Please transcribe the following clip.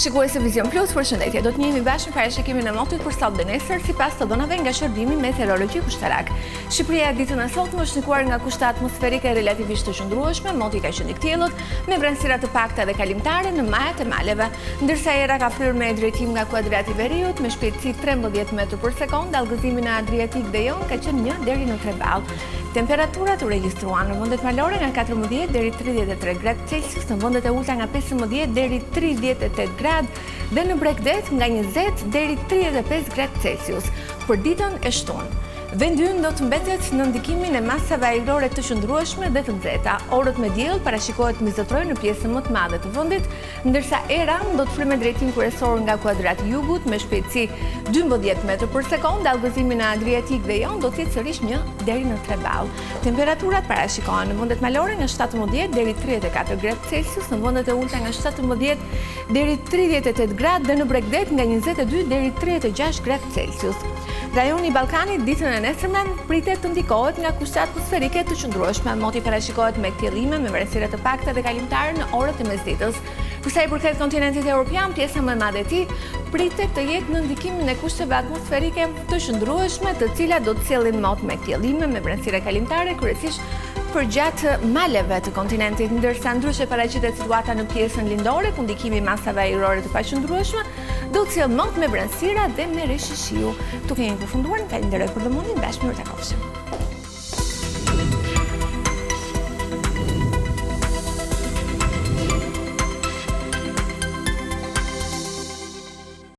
Shikues të Vizion Plus, përshëndetje. Do të njihemi bashkë me parashikimin e motit për sot dhe nesër sipas të dhënave nga shërbimi meteorologjik ushtarak. Shqipëria ditën e sotme është ndikuar nga kushte atmosferike relativisht të qëndrueshme, moti ka qenë i kthjellët, me vranësira të pakta dhe kalimtare në majat e maleve. Ndërsa era ka fryrë me drejtim nga kuadrati i veriut, me shpejtësi 13 metra për sekondë, dallgëzimi në Adriatik dhe Jon ka qenë 1 deri në 3 ballë. Temperaturat u regjistruan në vendet malore nga 14 deri 33 gradë Celsius, në vendet e ulëta nga 15 deri 38 gradë dhe në bregdet nga 20 deri 35 gradë Celsius për ditën e shtunë. Vendi ynë do të mbetet në ndikimin e masave ajrore të qëndrueshme dhe të nxehta. Orët me diell parashikohet të mbizotërojnë në pjesën më të madhe të vendit, Ndërsa era do të fryjë me drejtim kryesor nga kuadrati i jugut me shpejtësi 12 metra për sekondë, dallgëzimi në Adriatik dhe Jon do të jetë sërish 1 deri në 3 ballë. Temperaturat parashikohen në vendet malore nga 17 deri 34 gradë Celsius, në vendet e ulëta nga 17 deri 38 gradë dhe në bregdet nga 22 deri 36 gradë Celsius. Rajoni i Ballkanit ditën e nesërme pritet të ndikohet nga kushte atmosferike të qëndrueshme. Moti parashikohet me kthjellime, me vranësira të pakta dhe kalimtare në orët e mesditës. Për sa i përket kontinentit europian, pjesa më e madhe e tij pritet të jetë në ndikimin e kushteve atmosferike të qëndrueshme, të cilat do të sjellin mot me kthjellime, me vranësira kalimtare, kryesisht përgjatë maleve të kontinentit, ndërsa ndryshe paraqitet situata në pjesën lindore, ku ndikimi i masave ajrore të paqëndrueshme Do të sjellë mot me vranësira dhe me reshje shiu. Këtu kemi përfunduar, ju falenderoj për vëmendjen, bashkë mirë u takofshim.